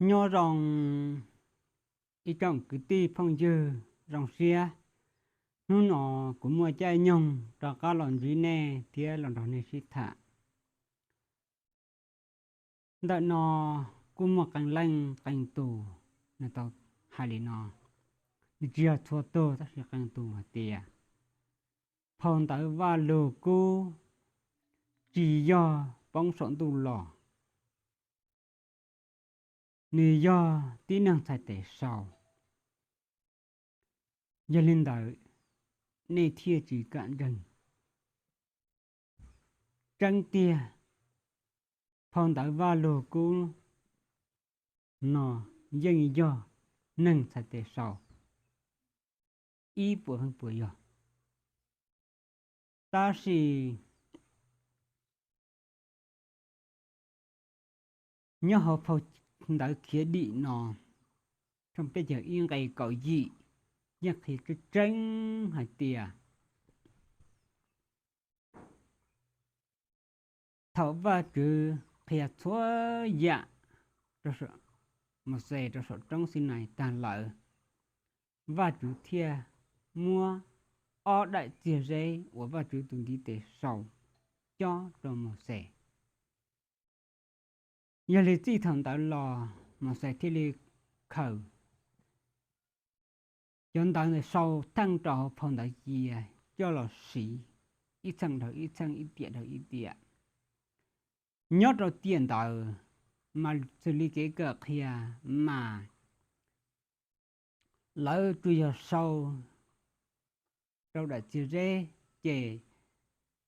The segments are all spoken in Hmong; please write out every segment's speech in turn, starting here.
Nyob zoo ib tsoom kwv tij phooj ywg zoo siab, hnub no kuv muaj caij nyoog rov qab los ntsib nej thiab los nrog nej sib tham. Ntawm no kuj muaj qee leej qee tus nws tau hais li no, nws tsis yog txhua tug tab sis qee tus hais tias phau ntawv Vaj Lug Kub tsis yog poob saum ntuj los, nws yog tib neeg txhais tes sau. Yog li ntawd, nej thiaj tsis kam ntseeg. Tseeb tiag, phau ntawv Vaj Lug Kub no yeej yog neeg txhais tes sau ib puas feeb puas yog. Tab sis nyob hauv phau ntawv Khiav Dim no, tshooj peb caug ib nqe kaum yim, yeej qhia tseeb tseeb hais tias thaum Vajtswv qhia txhua yam Mauxes rau saum roob Xinais tag lawm, Vajtswv thiaj muab ob daim txiag zeb uas Vajtswv tus ntiv tes sau cob rau Mauxes. Yog li txij thaum ntawd los Mauxes thiaj li khaws cov ntawv ntawd sau theej rau hauv phau ntawv cia coj los siv ib txheej dhau ib txheej, ib tiam dhau ib tiam. Nyob rau tiam ntawd mas xws li kev kawm qhia mas lawv tsuas yog sau rau daim txiag zeb, ces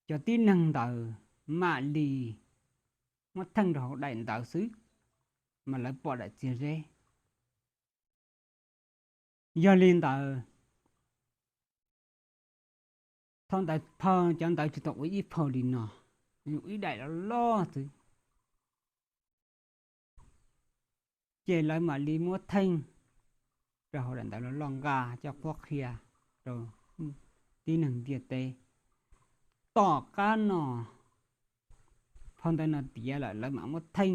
cov tib neeg ntawd mam li muab theej rau hauv daim ntawv xwb, mas lawv pom daim txiag zeb. Yog li ntawd, thaum ntawd phau cov ntawv tsis tau ua ib phau li no, ib daim loj loj xwb. Ces lawv mam li muab theej rau hauv daim ntawv loj loj nqa coj qhuab qhia rau tib neeg ntiaj teb. Tom qab no phau ntawv no tiav lawm, lawv mam muab theej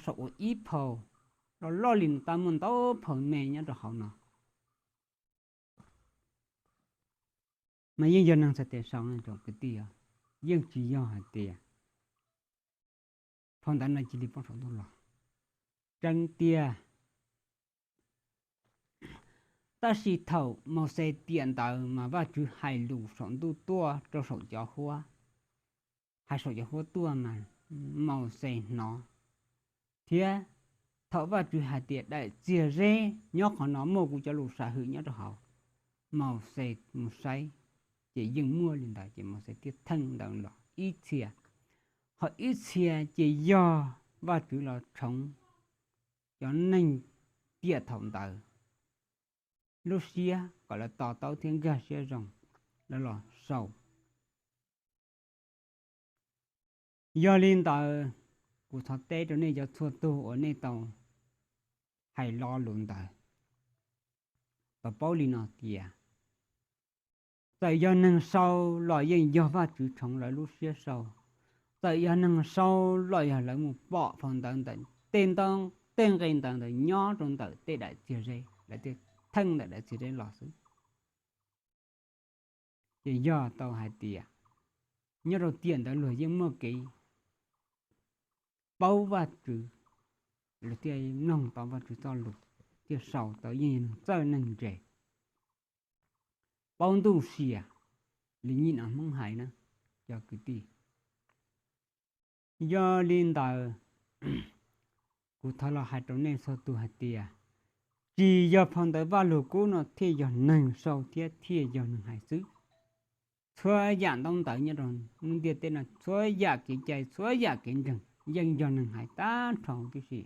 sau ua ib phau loj loj li no, tab muaj ntau phau me nyob rau hauv no. Mas yeej yog neeg txhais tes sau, tsoom kwv tij, yeej tsis yog hais tias phau ntawv no cia li poob saum ntuj los. Tseeb tiag, tab sis thaum Mauxes tiam ntawd mas Vajtswv hais lus saum ntuj tuaj rau saum cov huab, hais saum cov huab tuaj mas Mauxes hnov, thiab thaum Vajtswv hais tias daim txiag zeb nyob qhov no muaj kuv cov lus sam hwm nyob rau hauv, Mauxes mus saib, ces yeej muaj li ntawd, ces Mauxes thiaj theej ntawv los ib txhia. Ho ib txhia ces yog Vajtswv los tshoov cov neeg tiam thaum ntawd lub siab kom lawv to taub thiab nkag siab zoo, lawv los sau. Yog li ntawd, kuv thov teb rau nej cov txhua tug uas nej tau hais lo lus ntawd, tau paub li no tias txawm yog neeg sau los yeej yog Vajtswv tshoov lawv lub siab sau. Txawm yog neeg sau los yog lawv mus pom phau ntawv ntawm tej nqe ntawv ntawd nyob rau ntawm tej daim txiag zeb, lawv thiaj theej ntawm daim txiag zeb los xwb. Ces yog tau hais tias nyob rau tiam ntawd luag yeej muaj kev paub Vajtswv, luag thiaj mloog tau Vajtswv txoj lus, thiaj sau tau, yeej yog neeg txawj neeg ntse, paub ntuj sia li nyim no Hmoob hais na, cov kwv tij. Yog li ntawd, kuv thov los hais rau nej txhua tus hais tias tsis yog phau ntawv Vajluskub no thiaj yog neeg sau thiab thiaj yog neeg hais xwb. Txhua yam ntaub ntawv nyob rau lub ntiaj teb no, txhua yam kev cai, txhua yam kev ntseeg yeej yog neeg hais tag nrho huv tib si.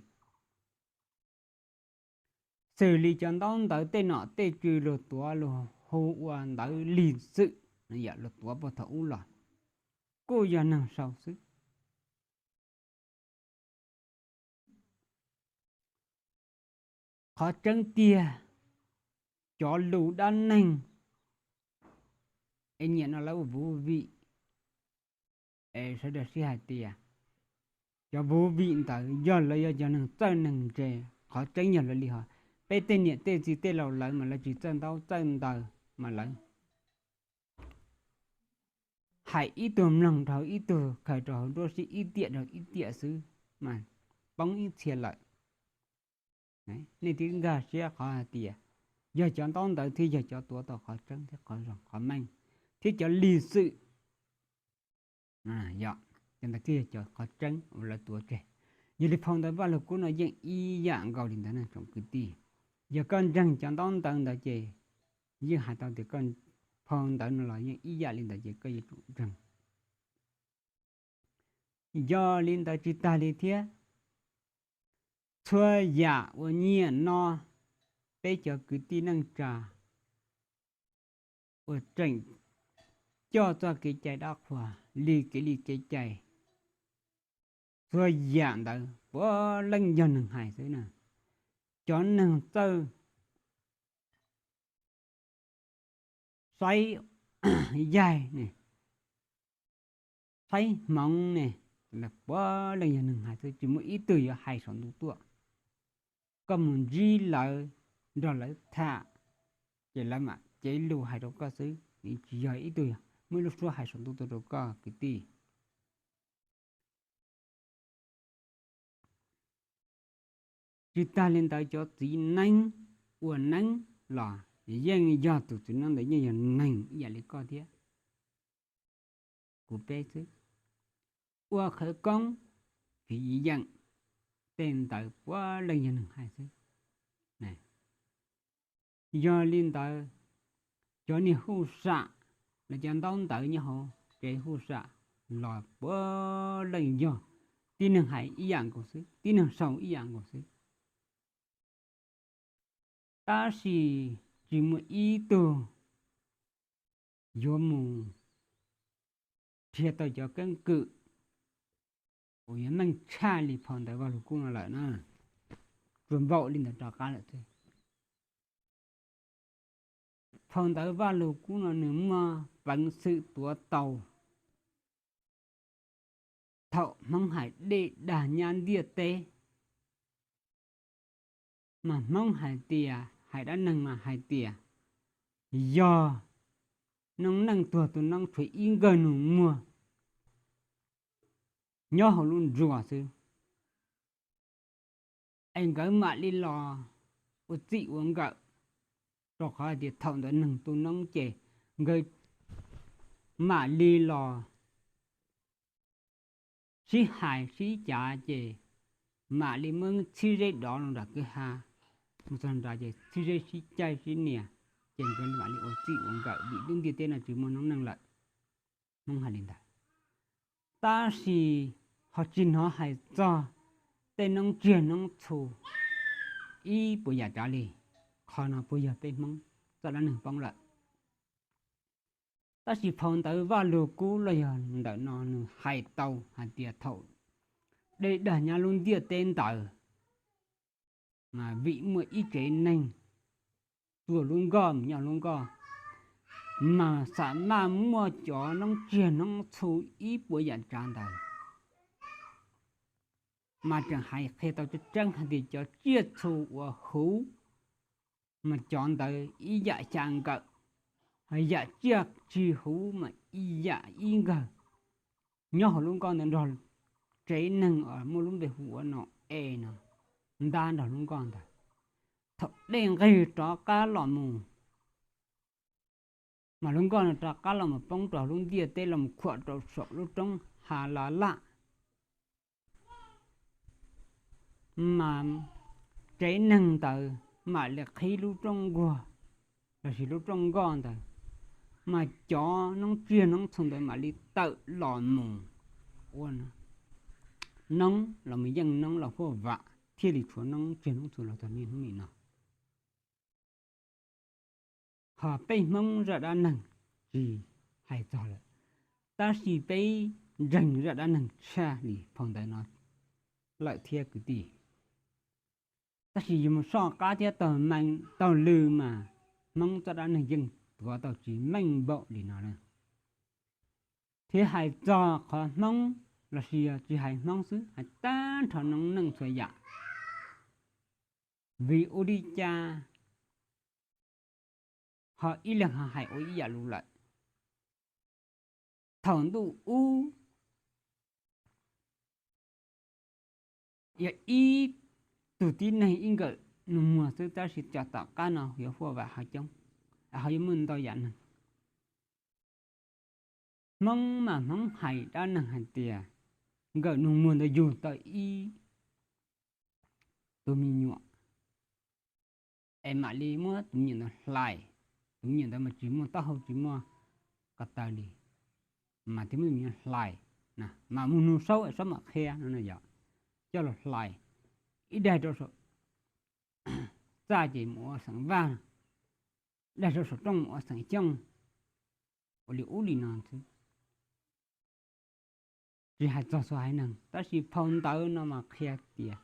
Xws li cov ntaub ntawv tej nom tej tswv luag tuav luag hu ua ntawv Lig Xwm, yam luag tuav puag thaum ub los kuj yog neeg sau xwb. Qhov tseeb tiag, cov lus dab neeg es nyiam no lawv ua vuv vim, es sawv daws sib hais tias cov vuv vim ntawd yog lawv yog cov neeg txawj neeg ntse. Qhov tseeb yog lawv li hos, peb tej niam tej txiv tej laus lawv mas lawv tsis txawj ntaub txawj ntawv mas lawv hais ib tug mloog rau ib tug, khaws rau hauv nruab siab ib tiam rau ib tiam xwb mas poob ib txhia lawm. Nej twb nkag siab qhov hais tias yog cov ntaub ntawv thiab yog cov tuav tau qhov tseeb thiab qhov zoo qhov meej thiab cov lig xwm, yog cov ntawd thiaj yog cov qhov tseeb uas lawv tuav tseg. Yog li phau ntawv Vaj Lug Kub no yeej ib yam nkaus li ntawd ne tsoom kwv tij. Yog koj ntseeg cov ntaub ntawv ntawd ces yeej hais tau tias koj, phau ntawv no los yeej ib yam li ntawd ces koj yuav tsum ntseeg. Yog li ntawd tsis tag li thiab, txhua yam uas nyiaj no peb cov kwv tij neej tsa uas tseem coj txoj kev cai dab qhuas li kev li kev cai, txhua yam ntawd puav leej yog neeg hais xwb na. Cov neeg txawj saib yaig ne, saib hmoov ne, puav leej yog neeg hais xwb, tsis muaj ib tug yuav hais saum ntuj tuaj. Koj mus ntsib lawv, nrog lawv tham, ces lawv mam cev lus hais rau koj xwb, tsis yog ib tug muaj ib lub suab hais saum ntuj tuaj rau koj kwv tij. Tsis tag li ntawd cov txiv neeb ua neeb los yeej yog tus txiv neeb ntawd yeej yog neeg ib yam li koj thiab kuv peb xwb. Ua khawv koob, fiv yeem, tej ntawd puav leej yog neeg hais xwb. Yog li ntawd, cov niag huj sam, los cov ntaub ntawv nyob hauv tsev huj sam los puav leej yog tib neeg hais ib yam nkaus xwb, tib neeg sau ib yam nkaus xwb. Tab sis tsis muaj ib tug yuav mus nrhiav tau cov keeb kwm uas yuav meej tshaj li phau ntawv Vaj Lug Kub no lawm na. Tsuas npaum li ntawd rov qab lawm xwb. Phau ntawv Vaj Lug Kub no nws muaj peev xwm tuav tau thaum Hmoob hais dej dag nyab ntiaj teb, mas Hmoob hais tias, hais dab neeg mas hais tias yog noob neej tuag tus noob tshuav ib nkawg nus muag nyob hauv lub nruas xwb, es nkawd mam li los ua txij ua nkawm, rau qhov hais tias thaum ntawd neeg tu noob ces nkawd mam li los sib hais sib cav ces mam li muab txhib zeb dov los nram kwj ha, mus txog nrad ces txhib zeb sib caij sib nias, ces nkawd mam li ua txij ua nkawm vim lub ntiaj teb no tsis muaj noob neej lawm. Hmoob hais li ntawd. Tab sis ho tsis hnov hais txog tej noob tsiag noob txhu ib puas yam tsav li. Qhov no puas yog peb Hmoob txoj dab neeg poob lawm? Tab sis phau ntawv Vaj Lug Kub los yog ntawm no nws hais tau hais tias thaum dej dag nyab lub ntiaj teb ntawd, mas vim muaj ib tsev neeg tuag lub nkoj mus nyob lub nkoj, mas xam maj muaj cov noob tsiag noob txhu ib puas yam tsav ntawd, mas tseem hais qhia tau tseeb tseeb hais tias cov tsiaj txhu uas huv, mas cov ntawd ib yam xya nkawm, ho yam tsiaj tsis huv mas ib yam ib nkawg, nyob hauv lub nkoj ntawd nrog tsev neeg uas muaj lub npe hu ua Nau-es no ntab nrog lub nkoj ntawd. Thaum dej nqig rov qab los mus, mas lub nkoj no rov qab los mus poob rau lub ntiaj teb los mus khuam rau saum lub roob Ha La Laj. Mas tsev neeg ntawd mam li qhib lub rooj nkuaj lossis lub rooj nkoj ntawd, mas cov noob tsiag noob txhu ntawd mam li tawm los mus ua noob los mus yeej noob los huaj vam thiaj li tshuav noob tsiag noob txhu los txog niaj hnub nim no. Ho peb Hmoob zaj dab neeg tsis hais txog lawm, tab sis peb ntseeg zaj dab neeg tshaj li phau ntawv no lawm thiab kwv tij. Tab sis yus mus soj qab thiab taug lw mas Hmoob txoj dab neeg yeej tuav tau tsis meej npaum li no na. Thiab hais txog qhov Hmoob los sis yog tsis hais Hmoob xwb, hais tag nrho noob neej txhua yam. Vim ua li cas ho ib leeg ho hais ua ib yam lus lawm? Thaum ntuj ub yog ib tug tib neeg ib nkawm nus muag xwb, tab sis cov tom qab no yuav huaj vam ho coob, ho yuav muaj ntau yam neeg. Hmoob mas Hmoob hais dab neeg hais tias nkawm nus muag ntawd yug tau ib tug me nyuam, es mam li muab tus me nyuam ntawd hlais. Tus me nyuam ntawd mas tsis muaj taub hau tsis muaj ko taw li, mas thiaj muab tus me nyuam hlais, mas mus nug Saub es Saub mam qhia no yog coj los hlais, ib daig rau saum txaj ces mus ua xeem Vaj, daig rau saum rooj mus ua xeem Xyooj, ua li ub li no xwb. Tsis hais txog txhua haiv neeg, tab sis phau ntawv no mas qhia tias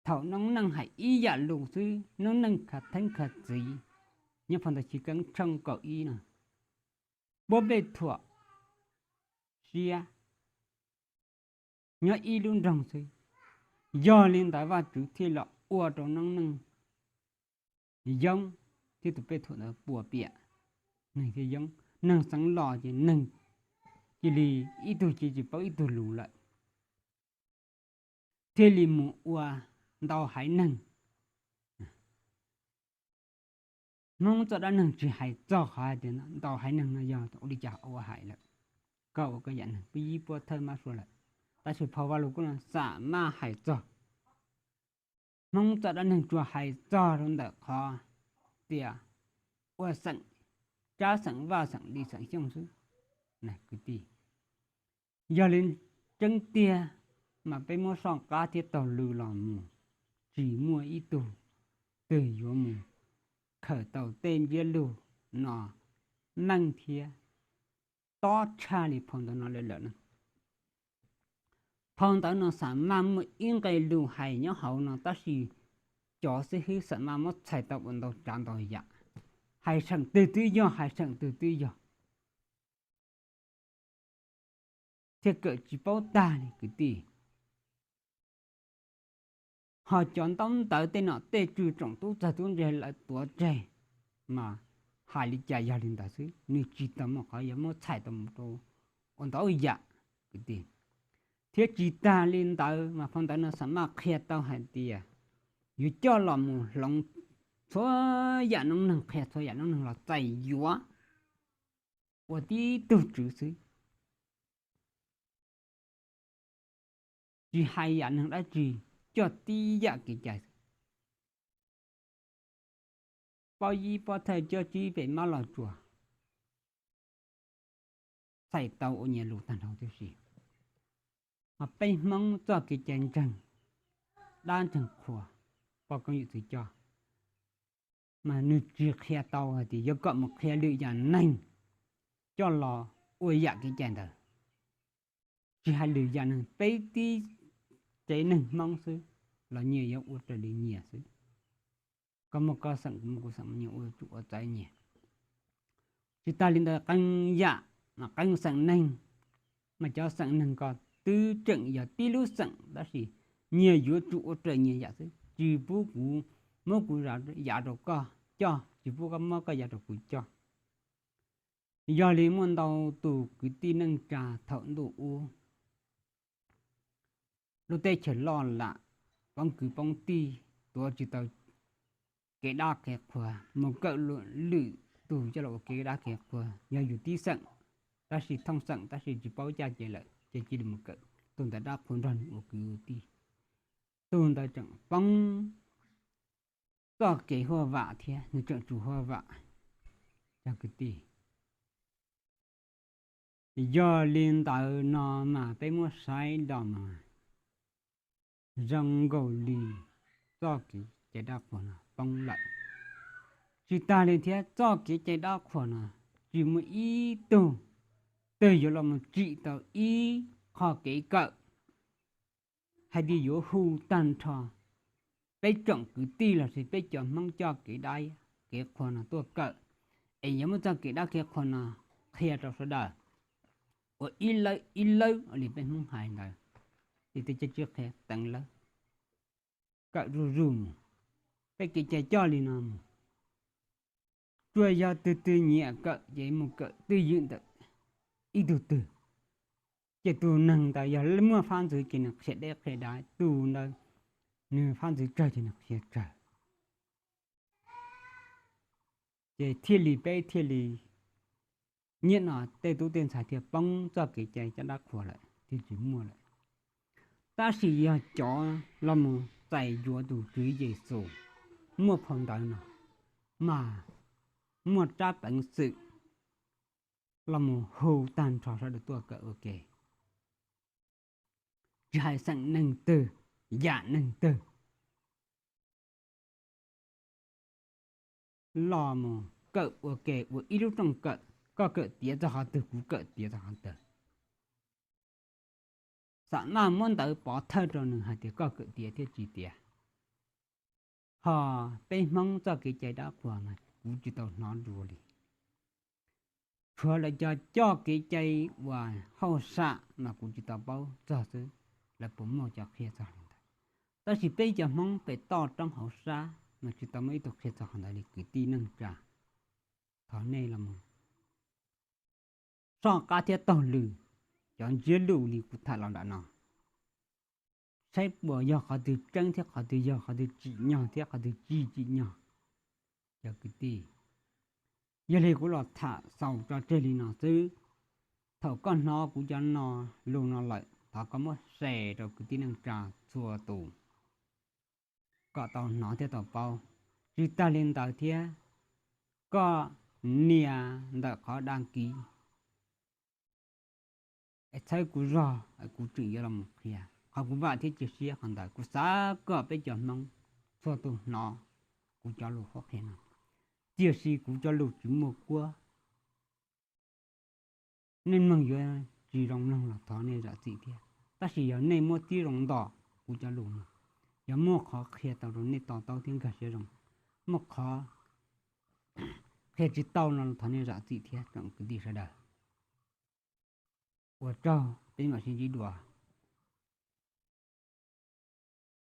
thaum noob neej hais ib yam lus xwb, noob neej khav theeb khav txiv. Nyob phau ntawv Chiv Keeb tshooj kaum ib no, puab pej thuam siab nyob ib lub nroog xwb. Yog li ntawd Vajtswv thiaj los ua rau noob neej yoob thiab tus pej thuam ntawd puas piam, neeg thiaj yoob. Neeg xeev los ces neeg cia li ib tug cia tsis paub ib tug lus lawm, thiaj li mus ua ntau haiv neeg. Hmoob txoj dab neeg tsis hais txog qhov hais tias ntau haiv neeg no yog ua li cas ua hais lawm, koj ua koj yam neeg puab yib puab thawj mab sua lawm, tab sis phau Vajluskub no xam maj hais txog. Hmoob txoj dab neeg tsuas hais txog rau ntawm qhov tias ua xeem Tsab, xeem Vaj, xeem Lis, xeem Xyooj xwb. Kwv tij, yog li tseeb tiag mas peb muab soj qab thiab taug lw los mus, tsis muaj ib tug twg yuav mus khawm tau tej ntsiab lus no meej thiab tob tshaj li phau ntawv no lawm lawm na. Phau ntawv no xam maj muaj ib nqe lus hais nyob hauv no, tab sis cov xib hwb xam maj muab txhais tau ua ntau tsav ntau yam, hais seem twg twb yog, hais seem twg twb yog, thiaj kawm tsis paub tag li kwv tij. Ho cov ntaub ntawv tej nom tej tswv tsoom tub txawg tub ntse lawv tuav tseg mas hais li cas yog li ntawd xwb, nws tsis tau muaj qhov yuav muab txhais tau mus rau ua ntau yam kwv tij. Thiab tsis tag li ntawd mas phau ntawv no xam maj qhia tau hais tias yuav coj los mus hloov txhua yam noob neeg, qhia txhua yam noob neeg los txais yuav ua tib tug tswv xwb, tsis hais yam neeg dab tsi, coj tib yam kev cai xwb. Pob yib pob thawj coj tsib pem mab los tsuas txhais tau ua nyias lus tag nrho tib si. Mas peb Hmoob txoj kev cai ntseeg dab ntseeg qhua, poj koob yawm txwv coj, mas nws tsis qhia tau hais tias yuav kom mus qhia lwm yam neeg coj los ua yam kev cai ntawd. Tsis hais lwm yam neeg, peb tib tsev neeg Hmoob xwb los nyias yuav ua raws li nyias xwb. Koj muaj koj xeem, kuv muaj kuv xeem, nyias ua tsum ua txawv nyias. Tsis tas li ntawd qee yam mas qee xeem neeg, mas cov xeem neeg ko twb tseem yog tib lub xeem tab sis nyias yuav tsum ua raws nyias yam xwb, tsis pub kuv muab kuv yav rau koj coj, tsis pub koj muab koj yav rau kuv coj. Yog li muaj ntau tus kwv tij neej tsa thaum ntuj ub, lub teb chaws loj lam poob kwv poob tij, tuav tsis tau kev dab kev qhua, mus kawm lwm tus coj los ua kev dab kev qhua. Yog yus tib xeem tab sis thooj xeem tab sis tsis paub caj ces lawm ces cia li mus kawm tus ntawd dab qhua nrog nws ua kwv ua tij. Tus ntawd tseem poob txoj kev huaj vam thiab nws tseem tsum huaj vam. Cov kwv tij, yog li ntawd no mas peb muab saib los mas zoo nkaus li txoj kev cai dab qhuas no poob lawm. Tsis tas li thiab txoj kev cai dab qhuas no tsis muaj ib tug twg yuav los mus tsim tau ib qho kev kawm hais tias yuav hu tag nrho peb tsoom kwv tij los sis peb cov Hmoob coj kev dab kev qhuas no tuaj kawm, es yuav muab txoj kev dab kev qhuas no qhia rau sawv daws. ua ib lawb ib lawb li peb Hmoob hais ntawd, ces tej cov tswv qhia teev lawb, kawm zuj zus mus. Peb kev cai coj li no mus, tsuas yog tus twg nyiam kawm ces mus kawm twj ywm ntawm ib tug twg, ces tus neeg ntawd yog muaj fab ntxwv ces nws qhia deb qhia dav, tus ntawd nws fab ntxwv tsawg ces nws qhia tsawg. Ces thiaj li peb thiaj li, nyiam no tej tub tej ntxhais thiaj poob txoj kev cai caj dab qhuas lawm thiaj tsis muaj lawm. Tab sis yog cov los mus txais yuav tus Tswv Yexus muaj phau ntawv no, mas muaj tsab peev xwm los mus hu tag nrho sawv daws tuaj kawm ua ke, tsis hais xeem neeg twg, yam neeg twg, los mus kawm ua ke ua ib lub rooj kawm, koj kawm tiav txog qhov twg kuv kawm tiav txog qhov twg. Xam maj muab ntawv pov thawj rau nws hais tias koj kawm tiav thiab tsis tiav. Ho peb Hmoob txoj kev cai dab qhuas mas kuv tsis tau hnov dua li. Tshuav lawv cov coj kev cai uas hauj sam mas kuv tsis tau paub txog xwb, lawv puas muaj cov qhia txog li ntawd. Tab sis peb cov Hmoob pem toj roob hauv sab mas tsis tau muaj ib tug qhia txog qhov ntawd li kwv tij neej tsa. Thov nej los soj qab thiab taug lw cov ntsiab lus li kuv tham los nram no, saib puas yog qhov twg tseeb thiab qhov twg yog qhov twg tsim nyog thiab qhov twg tsis tsim nyog. Cov kwv tij, yog li kuv los tham xaus tso tseg li no xwb. Thaum koj hnov kuv cov no, lus no lawm thov koj muab share rau kwv tij neej tsa txhua tus kom tau hnov thiab tau paub. Tsis tag li ntawd thiab, koj nias ntawm qhov đăng ký es txhawb kuv zog, kuv tseem yuav los mus qhia. Qhov kuv vam thiab cia siab qhov ntawd kuv xav kom peb cov Hmoob txhua tus hnov kuv cov lus qhuab qhia no. Tiam sis kuv cov lus tsis muaj kuab, nej mloog yuav tsis zoo mloog los thov nej zam txim thiab. Tab sis yog nej muab tib zoo ntos kuv cov lus no, yog muaj qhov qhia tau rau nej to taub thiab nkag siab zoo, muaj qhov qhia tsis tau no los thov nej zam txim thiab tsoom kwv tij sawv daws. Ua tsaug, peb mam sib ntsib dua.